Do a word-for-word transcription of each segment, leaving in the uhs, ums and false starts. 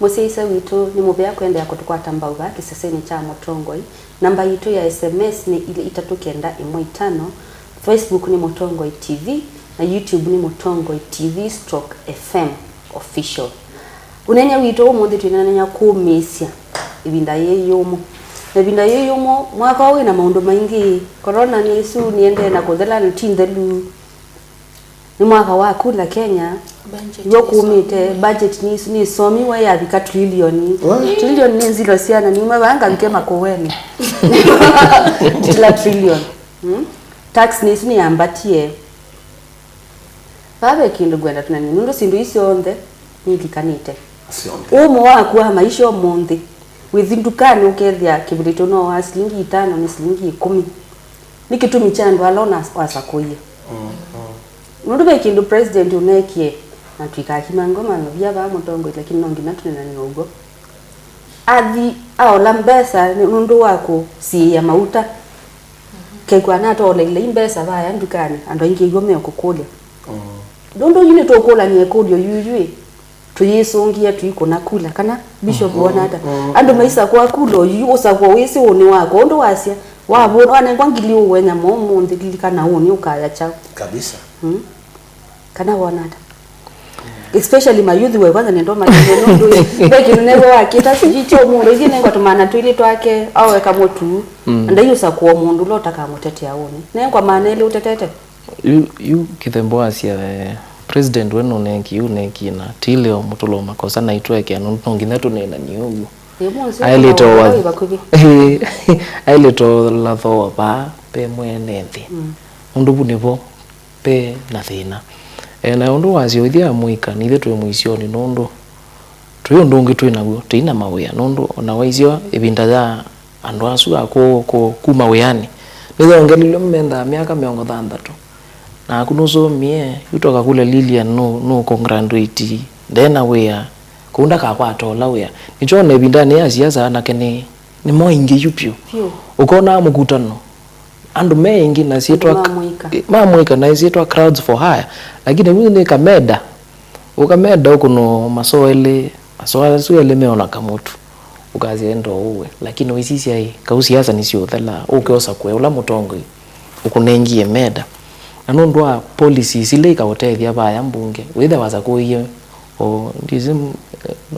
Mũsyaĩĩsya witũ nĩ mũvea kũendeea kũtũkwata mbau vaa kĩsesenĩ kya Mũtongoi. Namba yitũ ya S M S nĩ ilĩ itatũ kenda ĩmwe itano. Facebook nĩ Mũtongoi T V, na YouTube nĩ Mũtongoi T V stroke F M Official. Ũneenany'a witũ ũmũnthĩ twĩneenany'a kũũmĩĩsya ĩvinda yĩĩ yũmũ. Na ĩvinda yĩĩ yũmũ, mwaka ũũ wĩ na maũndũ maingĩ. Corona nĩ ĩsu nĩendee na kũthela, na ti nthelu. Nĩ mwaka wa kula Kenya. Budget yo nĩsomiwe. Kumĩte, budget nĩ ĩsu nĩsomiwe yavika trilioni. What? Trilioni nĩ nzilo syana, niuma vaa ngavike Makueni. Nditila trilioni. Hmm? Tax nĩ ĩsu nĩyambatie. Vaa ve kĩndũ ngwenda tũneenany'e, nũndũ syĩndũ ii syonthe nilikanĩte. Syonthe. Ũmũ waku wa maisha ũmũnthĩ, wĩthi ndukanĩ ũkethĩa kĩvĩlĩtyo no wa silingi itano nĩ silingi ĩkũmi. Nĩ kĩtumi kya andũ ala ũna wasakũie. Mm, mm. Nũndũ ve kĩndũ president ũneekie, na tũikakima ngoma mavia vaa Mũtongoi, lakini no nginya tũneenany'e ũw'o. Athi aola mbesa nĩ ũndũ wa kũsiĩĩa mauta. Kekwa anatooleile i mbesa vaya ndukanĩ, andũ aingĩ w'o meũkũkũlya. Mm. Nũndũ yu nĩtũkũlany'a ĩkũlyo yuyu ĩ, tũyĩsũngĩa tũikũna kula, kana Bishop, mm, wona ata? Mm, andũ, mm, maisakũa kula oyu, ũsakũa wĩsĩ ũnĩ wakwa, ũndũ wasya, wavũ-, wanengwa ngili ũwe nyama ũmũnthĩ, lilikana ũnĩ ũkaya kyaũ. Kabisa. Mm. Kana wona ata? Especially mayouth we kwanza nendo manyie nũndũ ve kĩndũ nengwa wakĩta sijui kyo mũndũ, ithyĩ nengwa tũmana twĩlĩ twake, aweka mũtu. Mm. Ndai ũsakũa mũndũ ũla ũtakamũtetea ũnĩ. Nengwa maana elĩ ũtetete. Yu, yu Kĩthembo asya, eh, president we nũnengie, ũnengie na ti leo mũtũlo makosa na itwekea nũndũ no nginya tũneenanie ũw'o. Ĩ, mũnzĩ aĩlĩte ũla ũla wa-, wĩ vakuvĩ. Aĩlĩte ũlathooa vaa ve mwene nthĩ. Mm. Nũndũ vu nĩvo ve na thĩna. E, na ũndũ wasya ũithya amũika, nithyĩ twĩ mũisyonĩ nũndũ twĩ ũndũ ũngĩ twĩ naw'o, tũi na mawĩa, nũndũ ona waisyo ĩvinda ya andũ asu a kũ-, kũ-, kuma wĩanĩ, nĩyongelilwe mendaa myaka mĩongo thanthatũ. Naku nũsomie, yu toka kula Lilian nũ-, nũkũ graduate, nde na wĩa, kũu ndakakwata ũla wĩa. Nĩkyo ona ĩvindanĩ ya siasa anake nĩ, nĩ moingĩ yu vyũ. Vyũ. Ũkonaa mũkutano, andũ me aingĩ na syĩtwa mamũika. Mamũika na syĩtwa crowds for hire. Lakini yu nĩ kameda. Ũkameda ũkũnũ masoo elĩ, masoo asu elĩ meona kamũtu. Ũkasya enda ũue. Lakini ũisisya ĩ, kau siasa nĩsiũthela, ũke ũsakũe ũla mũtongoi ũkũnengie meda. Na nũndũ wa policies ila ikaũtethya vaya mbunge, wĩthe wasakũie o, ndisi,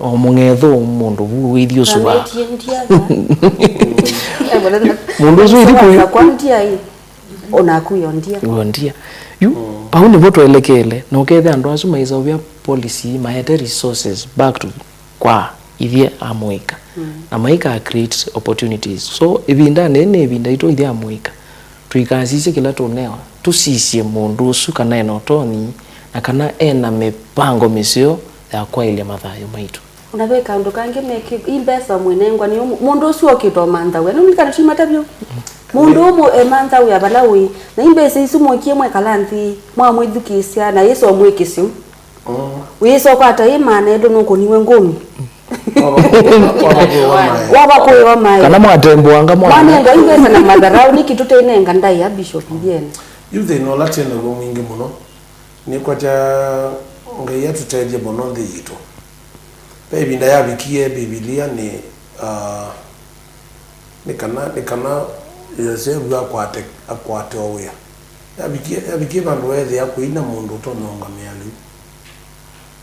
o mũng'ethũ mũndũ vu wĩthi ũsu va. Ametie ndia va. Mũndũ ũsu wĩthi kũi- Kwa ndia ĩ. Onaku yo ndia. Yo ndia. Yu, mm, vau nĩvo twelekele, na ũkethĩa andũ asu maiseũvya policy, maete resources back to kwa ithyĩ amũika. Mm. Na maika create opportunities. So, ĩvindanĩ nĩ ĩvinda itũ ithyĩ amũika. Tũikasisye kĩla tũnewa. Tũsisye mũndũ ũsu kana ena ũtonyi, na kana ena mĩvango mĩseo ya kwaĩlya mathayũ maitũ. Ona ve kaũndũ kangĩ mekĩ-, i mbesa mwĩnengwa nĩ ũmũ-, mũndũ ũsu okĩte ũmanthaw'a. Nĩũlilikana tũimata vyũ? Mũndũ ũmũ emanthaw'a vala ũĩ. Na i mbesa isu mũkie mwekala nthĩ, mwamwĩthukĩĩsya, na yĩsa ũmwĩkĩsyo. Mm. Wĩsa ũkwata ĩ maana elĩ nũkũniwe ngũmi. Wava kũĩwa mae. Wava kũĩwa mae. Kana mwatemboanga mwana. Mwanengwa i mbesa na matharaũ, nĩkĩ tũteinenga ndaĩa Bishop ithyene? Yu thĩna ũla twĩ naw'o mwingĩ mũno. Nĩkwatya Ngai atũtethye mũno nthĩ yitũ. Ve ĩvinda yavikie Mbivilia nĩ, ah, nĩ kana, nĩ kana Yosevu akwate, akwate o wĩa. Yavikie, yavikie vandũ weethĩa kũina mũndũ ũtonya ũngamĩa lĩu.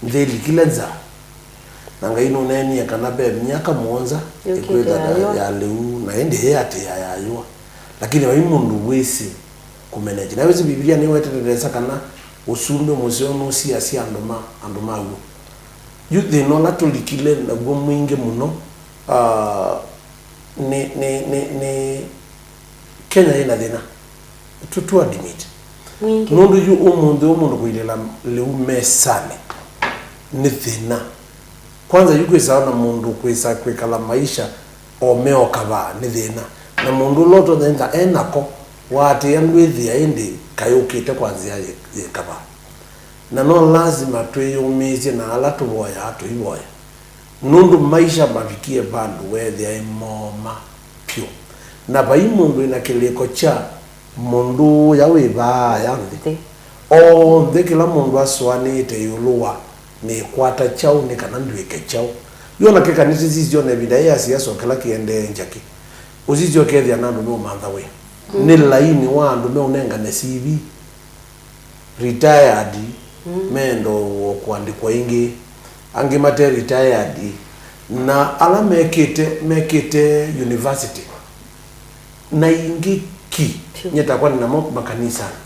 Nthĩ ĩlikile nza. Na Ngai nũneenie kana ve myaka mũonza yũkĩte ĩkwĩtha ya, ya lĩu, na ĩndĩ ĩatĩĩa ya yũa. Lakini vai mũndũ wĩsĩ kũmeneki. Na wĩsĩ Mbivilia nĩwetete nesa kana ũsumbĩ mũseo nũsiasya andũ ma, andũ maw'o. Yu thĩna ũla tũlikile naw'o mwingĩ mũno, ah, nĩ, nĩ, nĩ, nĩ Kenya yĩna thĩna. Tu, tu admit. Mwingĩ. Nũndũ yu ũmũnthĩ ũũ mũndũ kũilĩla lĩu mesanĩ nĩ thĩna. Kwanza yu kwĩsawa na mũndũ kwĩsa kwĩkala maisha o meoka vaa nĩ thĩna. Na mũndũ ũla ũtonya enda enako, waatĩĩa ndwĩthĩa ĩndĩ kaĩ ũkĩte kwa nzĩa yĩ, yĩ kavaa. Na no lasima twĩyũmĩĩsye na ala tũvoyaa tũivoya. Nũndũ maisha mavikie vandũ weethĩa ĩ mooma vyũ. Na vai mũndũ wĩna kĩlĩko kya mũndũ ũya wĩ vaa aya nthĩ. Nthĩ. Onthe kĩla mũndũ asũanĩĩte ĩũlũ wa nĩkwata kyaũ nĩ kana ndwĩke kyaũ. Yu ona kĩkanĩsĩ sisyo na ĩvinda yĩ ya siasa o kĩla kĩendee njakĩ. Ũsisya ũkethĩa na andũ meũmantha wĩa. Nĩ laini wa andũ meũnengane C V. Retired, meenda o kũandĩkwa ĩngĩ. Angĩ mate retired. Na ala mekĩte, mekĩte university. Na ingĩ ki, nyie takwa nĩ namo makanisanĩ.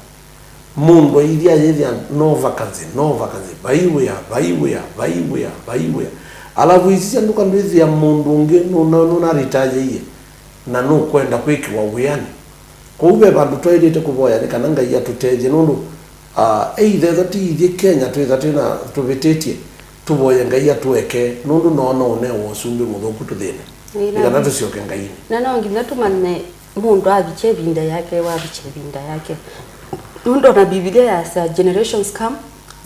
Mũndũ aithya ayĩthĩa no vacancy, no vacancy, vai wĩa, vai wĩa, vai wĩa, vai wĩa. Alafu isisya nduka ndwĩthĩa mũndũ ũngĩ nũna, nũna retire na nũkwenda kwĩkĩwa wĩanĩ. Kwoou ve vandũ twaĩlĩte kũvoya nĩ kana Ngai atũtethye, nũndũ, ah, either ethwa ti ithyĩ Kenya twĩtha twĩna tũvĩtĩtye, tũvoye Ngai atũeke, nũndũ noona ũnewa ũsumbĩ mũthũku tũthĩne, nĩ kana tũsyoke Ngainĩ. Na no nginya tũmanye mũndũ avikya ĩvinda yake, wavikya ĩvinda yake. Nũndũ ona Mbivilia yasya, "Generations come,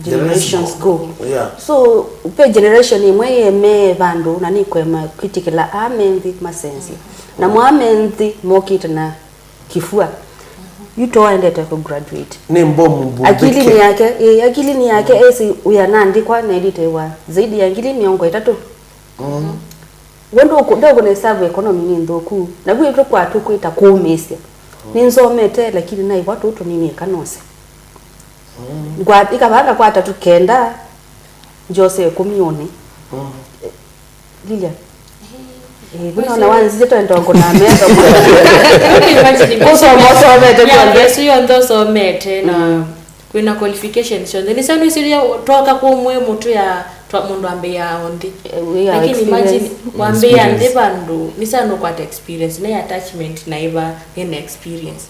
generations go." Yeah. So, ve generation ĩmwe yĩemee vandũ na nĩkwema kwĩtĩkĩla aa me nthĩ masenzye. Namo aa me nthĩ mokĩte na kĩfua. Yu to aendete kũ graduate. Nĩ mbomu mbumbĩke. Akilinĩ yake, ĩĩ, akilinĩ yake esi wĩa naandĩkwa na ĩlitewa zaidi ya ngili mĩongo ĩtatũ. Mm. We ndũkũ-, ndũkũnesavu economy nĩ nthũku. Na vu ĩtũ kwa tũkwĩta kũũmĩĩsya. Nĩnzomete, lakini naĩvwa tũtũ nini ĩkanose. Ngwa-, ikavanga kwa atatũ kenda, njose ĩkũmi ũnĩ. Mm. Lilian. Eh, vuna ona wanzisye twenda ngona metho. Imagine, kũsoma ũsomete yeah, kwenda. Yesu yonthe ũsomete na kwĩna qualifications syonthe. Nĩsya nĩsiria twoka kũmwe mũtu ya twa mũndũ ambĩĩa o nthĩ. Eh, we are lakini imagine, experience. Wambĩĩa nthĩ experience. Vandũ, nĩsya nũkwata experience, na attachment na ĩva, ĩna experience.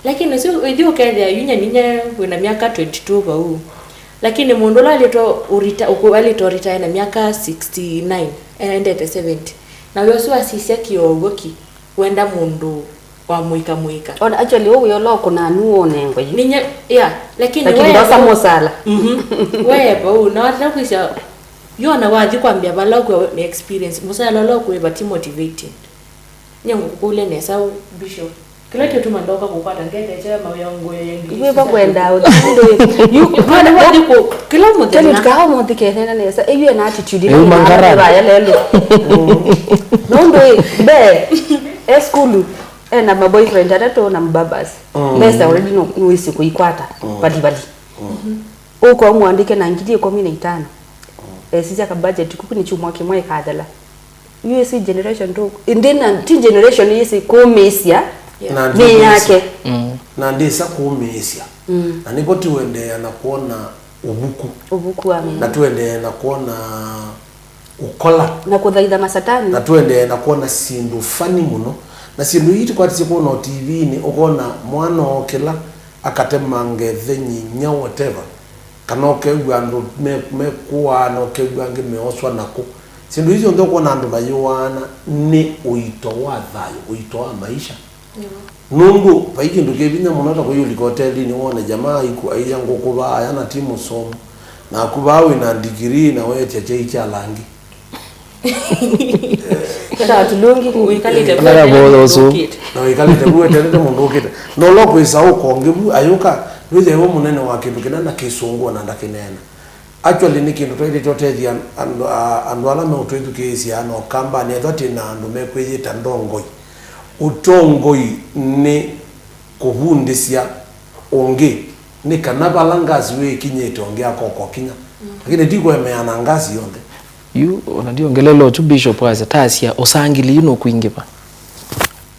Lakini ũsu, ĩthi ũkethĩa yu nyie ninyie wĩna myaka twenty-two vau. Lakini mũndũ ũla alĩtwa ũrita-, ũkũ-, alĩtwa retire na myaka sixty-nine, endete seventy. Na wĩa ũsu asisya kĩoo ũguo ki, wenda mũndũ wa mũika mũika. Ona actually, ũwĩa ũla ũkũnaa nũ wonengwa yu. Ninyie, yeah, lakini lakini we ndosa mũsala. Mhm. We vau, na watata kwĩsya, yona wathi kwambĩa vala ũkwĩa experience, mũsala ũla ũkwĩva ti motivating. Nyie ngũkũlya nesa, Bishop. Kĩla kĩtuma ndoka kũkwata ngetetea mawĩa ngũya ya ngili. Iwe vakwenda ũthandũ. Yu, mwana wathi kũ, kĩla mũthenya. Kĩla tukaa mũthi kethena nesa. Eyu ena attitude ĩu ĩla mangara. Vaya lelo. Nũndũ ĩ, be, e school, ena ma boyfriend atatũ na mbabas. Mm. Mbesa already no, no isi kuikwata. Mm. Vali vali. Mm. Ũko mwandĩke na ngili ĩkũmi na itano. Mm. Esisya ka budget kuku nĩ chumwa kĩmwe ĩkathela. Yu ĩsĩ generation tu, ĩndĩ na ti generation ĩsĩ kũmĩĩsya. Yeah. Na nĩ yake. Mm. Na ndĩsa kũmĩĩsya. Mm. Na nĩvo tũendeea na kwona ũvuku. Ũvuku wa mĩĩ. Na tũendeea na kwona ũkola. Na kũthaitha masatani. Na tũendeea na kwona syĩndũ funny mũno. Na syĩndũ ii tũkwatisye kwona o T V-inĩ, ũkona mwana ookĩla, akatemanga ĩthe nyinya whatever. Kana ũkew'a andũ me, mekũaana, ũkew'a angĩ meoswa nakũ. Syĩndũ ii syonthe ũkwona andũ mayũaana nĩ ũito wa thayũ, ũito wa maisha. Nĩw'o. Nũndũ vai kĩndũ kĩ vinya mũno ta kũyũlika hotelinĩ wone jamaa aiku, aia ngũkũ vaa, aya na ti mũsomo. Naku vaa wĩ na ndigirii na weetya kyai kya langi. Kĩtaa tulungi. Wĩkalĩte eh, kũu, na wĩkalĩte vu weterete mũndũ ũkĩte. Na ũla ũkwĩsa ũkonge vu ayũka, wĩthĩwe mũnene wa kĩndũ kĩna na kĩsũngũ ona ndakĩneena. Actually, nĩ kĩndũ twaĩlĩte ũtethya andũ, a-, andũ ala meũtwĩthukĩĩsya na ũkambanĩ, ethwa twĩ na andũ mekwĩyĩta ndongoi. Ũtongoi nĩ kũvundĩsya ũngĩ, nĩ kana vala ngasi wĩkinyĩte ũngĩ akoka ũkinya. Mm. Lakini ti kũemeana ngasi yonthe. Yu, ona ndiongelele ũtu Bishop asya, tasya, ũsangili yu nũkwingĩva.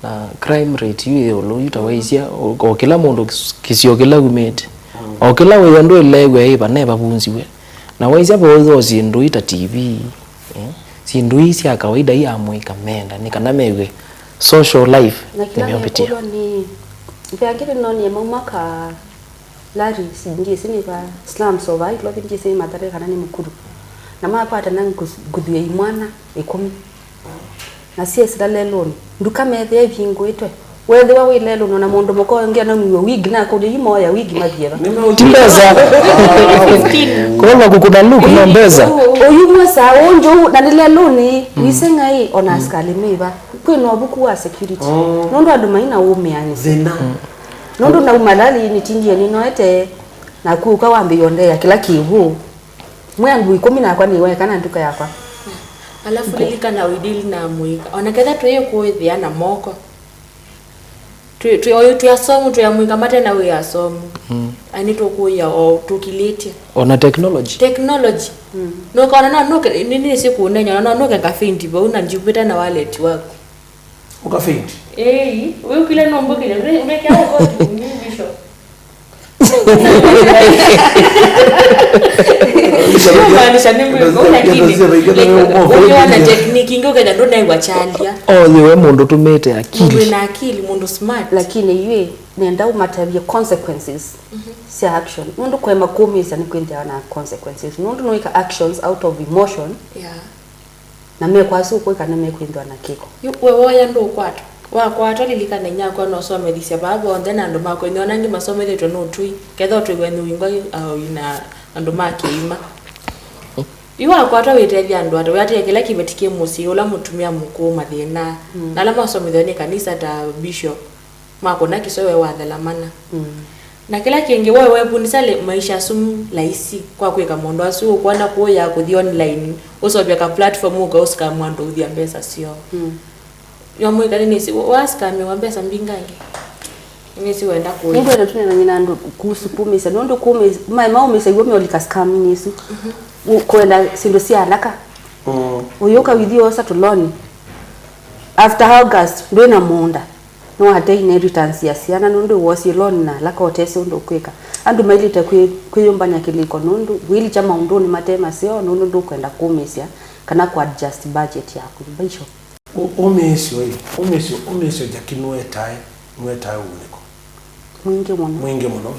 Na crime rate yu ĩ ĩũlũ, yu ta waisya, o, o kĩla mũndũ kĩs-, kĩsio kĩla umĩte. Mm. O kĩla wĩa ndwĩleew'a ĩ va, ne vavunziwe. Na waisya vothoo syĩndũ ii ta T V, eh, syĩndũ ii sya kawaida ii amũika menda, nĩ kana mew'e social life. Na kĩla nĩmyo mbitia. Mekũlwa nĩ, ve angĩ nĩnonie mauma ka Larry, si-, ndyĩsĩ nĩ va slums o va Nairobi, ndyĩsĩ nĩ Mathare kana nĩ Mukuru. Na makwatana ngũs-, nguthu ya imwana ĩkũmi. Na syesĩla lelũnĩ. Nduka methĩa ĩvingũĩtwe. Weethĩwa wĩ lelũnĩ, ona mũndũ mũka ũngĩ anaumiw'e wig, nakũlya, "Yu moya wig mathie va?" Ti mbesa. Kũlwa kũkũna look no mbesa. Ũyumwe saa ũũ njovu, na nĩ lelũnĩ, wĩseng'ai, ona asikalĩ me va. Kwĩ na ũvuku wa security. Mm. Nũndũ andũ maina ũmĩanĩ. Thĩna. Mm. Nũndũ nauma lali nĩtindie nĩnoete, naku ũka wambĩĩa ũndeea kĩla kĩw'ũ. Mwĩ andũ ĩkũmi nakwa nĩweka na nduka yakwa. Alafu lilikana ũidili na mũika. Ona ketha twĩkũĩthĩa na moko. Twĩ, twĩ, oyu twĩ asomu, twĩ amũika mate na wĩ asomu. Mm. Ani tũkũĩa o tũkilĩtye. Ona technology. Technology. Mm. Nũkona no, nũke, nĩ, nĩ sĩ kũnenya, no, nũke nga fendi vau na njupĩte na wallet waku. Ũka fendi. Ei, we ũkile nũmbũkile, we, we kia ũkoti, ni bisho. Maanisha nĩ mwĩko, lakini, like, ũngĩona technique ingĩ ũkenda ndũnaigua chalia. Oye we mũndũ tũmĩte akili. Mũndũ wĩna akili, mũndũ smart. Lakini yue, nenda ũmatavye consequences sya action. Nũndũ kũema kũmĩĩsya nĩ kwĩthĩawa na consequences. Nũndũ nũĩka actions out of emotion. Yeah. Na mekwa asu ũkwĩka nĩmekwĩthwa na kĩko. Yu, we woya ndũkwatwa. Wakwatwa, lilikana inyakwa nosomethisya vaa vonthe na andũ makwa. Nĩona angĩ masomethĩtwe nĩ ũtũi, ketha ũtũi wenyu wingwa, uh, na andũ ma kĩima. Yu wakwatwa wĩtethya andũ ata? Wĩatĩĩa kĩla kĩveti kĩ mũsyĩ, ũla mũtumĩa mũkũũ mathĩna. Mm. Na ala masomethwa nĩ kanisa ta bishop. Makũna kĩswe we wathela mana. Mm. Na kĩla kĩngĩ, we wepundisa le-, maisha asu laisi kwa kwĩka maũndũ asu, ũkwona kũya kũthi online, ũsovya ka platform ũka ũscam andũ ũthia mbesa syoo. Mm. Yamwĩka nĩ nĩsi, wa-, waskamiwa mbesa mbingangi? Nĩsi wenda kũya. Nĩngwenda tũnenany'e na andũ kuhusu kumĩsya, nũndũ kumĩ-, ma-, maumĩsya iw'o meolika scam nĩsu. Mhm. Ũ-, kwenda syĩndũ sya alaka. Mm. Ũyũka withi osa tũloni. After August, ndwĩ na mũũnda. Nĩwate inheritance ya syana nũndũ wosie loan na alaka ũtesĩ ũndũ ũkwĩka. Andũ mailĩte kwĩ-, kwĩyũmbany'a kĩlĩko nũndũ wĩlikya maũndũnĩ mate maseo nũndũ ndũkwenda kũmĩsya kana kũ adjust budget yaku. Bishop. Ũ-, ũmĩĩsyo ĩ, ũmĩĩsyo, ũmĩĩsyo Jackie nũetae, nũetae ũunĩko. Mwingĩ mũno. Mwingĩ mũno.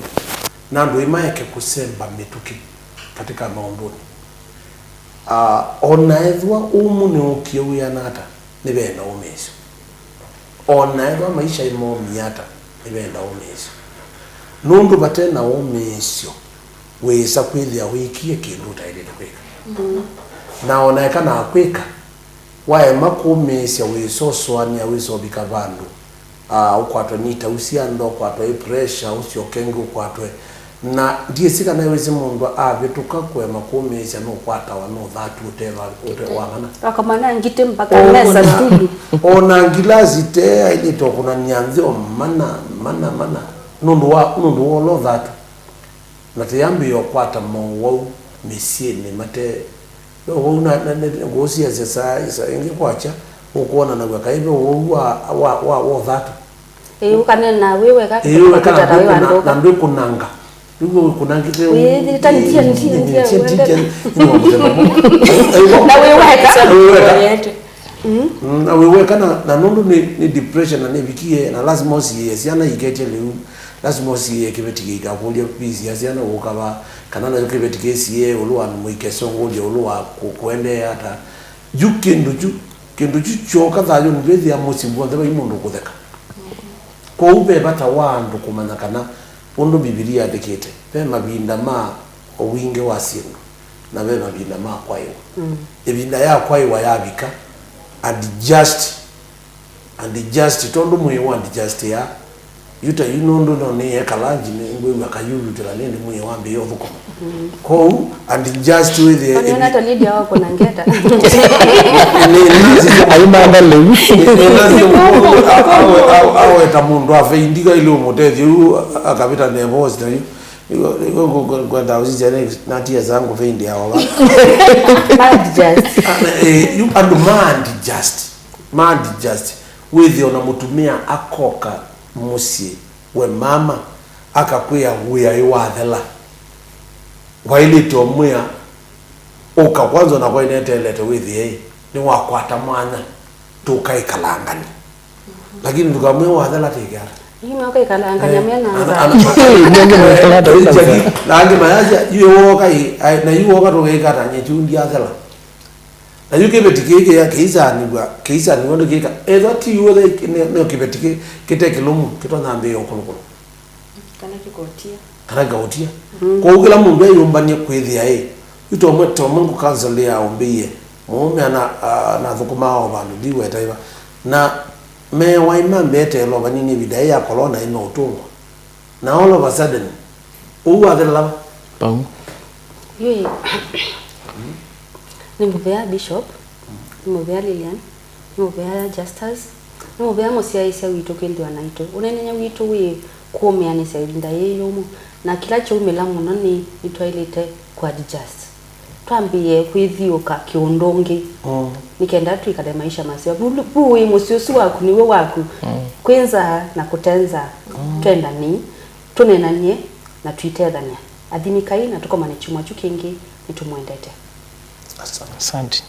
Na andũ ĩ maeke kũsemba mĩtũkĩ katika maũndũnĩ. Ah, ona ethĩwa ũmũ nĩũkie wĩana ata, nĩvena ũmĩĩsyo. Ona ethĩwa maisha ĩmomie ata, nĩvena ũmĩĩsyo. Nũndũ vate na ũmĩĩsyo, wĩĩsa kwĩthĩa wĩkie kĩndũ ũtaĩlĩte kwĩka. Mm. Na ona eka na kwĩka, waema kũmĩĩsya, wĩsosũanĩa, wĩsovika vandũ. Ah, ũkwatwe nĩ itau sya nda, ũkwatwe ĩ pressure, ũsyoke ĩngĩ ũkwatwe. Na ndyĩsĩ kana wĩsĩ mũndũ avĩtũka kũema kũmĩĩsya nũkwatawa nĩ ũthatu ũte wa, ũte wa mana. Akamana ngitĩ mpaka mesa tulu. Ona ngilasi te ailĩte ũkũnany'a nthĩ o mana, mana, mana. Nũndũ wa, nũndũ wa ũla ũthatu. Na tũyambĩĩa ũkwata mowau mĩsyĩnĩ mate. Ve ũwau na, na, na ngũũ siasya saa, saa ĩngĩ kwakya, ũkwonanaw'a kaĩ ve ũwau wa, wa, wa, wa ũthatu. Ĩĩ, ũkanena wĩ weka, ĩĩ, ũkanena wĩ na, na ndwĩkũnanga. Rĩu wĩkũnangĩte. Ĩĩ, thirikari ndia, ndia, ndia, ndia, wende. Nĩ wa mũthemba mũ-, na wĩ weka. Na wĩ weka. Mm. Mm, na wĩ weka na, na nũndũ nĩ, nĩ depression na nĩvikie, na lazima ũsiĩe syana iketye lĩu. Lazima ũsiĩe kĩveti kĩikakũlya fees ya syana ũkava, kana nayo kĩveti kĩsiĩe ĩũlũ wa mũikesongũlya ĩũlũ wa kũ-, kũendeea ata. Yu kĩndũ kyu, kĩndũ kyu kyoka thayũnĩ, ndwĩthĩa mũsyĩ w'onthe vai mũndũ kũtheka. Kwoou ve vata wa andũ kũmanya kana ũndũ Mbivilia yandĩkĩte, ve mavinda ma ũwingĩ wa syĩndũ, na ve mavinda ma kwaĩwa. Mm. Ĩvinda ya kwaĩwa yavika, adjust. And just, tondũ mwĩĩ wa adjust ya, yu ta yu nũndũ no nĩyekala nji, nĩ ngwĩw'a kayulutĩla nĩndĩ mwĩĩ wambĩĩa ũthũkũma. Mm. Kwoou, and just wĩthĩe. Ona ĩvi- ta Lydia wako na ngeta. Nĩ, nĩ, nĩ, aimanga lĩu. Nĩ, nĩ, nĩ, aweta mũndũ afeindika ili ũmũtethye, yu akavĩta nevosi na yu. Yu, yu, ngwenda ũsisya nĩ, natia zangu feindi ya ova. Ma adjust. Eh, yu andũ ma adjust. Ma adjust. Wĩthĩe ona mũtumĩa akoka mũsyĩ we mama, akakwĩa wĩa ĩ wathela. Waĩlĩte ũmwĩa, ũka kwanza na kwaĩ neteelete wĩthĩe ĩ, nĩwakwata mwanya, tũkaĩkalangany'a. Lakini ndũkamwĩe wathela tĩke ata. Lakini ũkaĩkalangany'a. Eh, me na ana-, nza. Ana-, nenge mekala ata. Eh, na angĩ mayasya, yu woka ĩ, ai, na yu woka tũkaĩkatany'a kyu ndiathela. Na yu kĩveti kĩĩ kĩa kĩisanĩw'a, kĩisanĩw'a nĩ kĩka. Ethwa ti yu wethe nĩ, nĩ kĩveti kĩ, kĩte kĩlũmu, kĩtonya mbĩĩa ũkũlũkũlũ. Kana kĩkotia. Kana kĩkaũtia. Mm. Kwoou kĩla mũndũ eyũmbany'e kwĩthĩa ĩ, yu tomwe, tomwe ngũ counsel ya ũmbĩie. Mũũme ana, a-, anathũkũmaa o vandũ, ndiweta ĩva. Na me waima mbete ĩlova nini ĩvinda yĩ ya corona ĩno ũtũngwa. Na all of a sudden, ũu wathela va? Pau. Yui. Nĩngũvea Bishop. Nĩ mũvea Lilian, nĩ mũvea Justus, nĩ mũvea mũsyaĩĩsya witũ kwĩ nthĩwa naitũ. Ũneenany'a witũ wĩ kũũmĩanĩsya ĩvinda yĩĩ yũmũ, na kĩla kyaumĩla mũno nĩ nĩtwaĩlĩte kũ adjust. Twambĩĩe kwĩthiũũka kĩũndũ ũngĩ. Mm. Nĩ kenda twĩkale maisha maseo. Vu, vu wĩ mũsyĩ ũsu waku nĩw'o waku. Mm. Kwĩ nzaa na kũte nzaa. Mm. Twendani, tũneenany'e na twitethany'a. Athimikai na tũkomane kyumwa kyu kĩngĩ, nĩtũmwendete. Asante. Asante.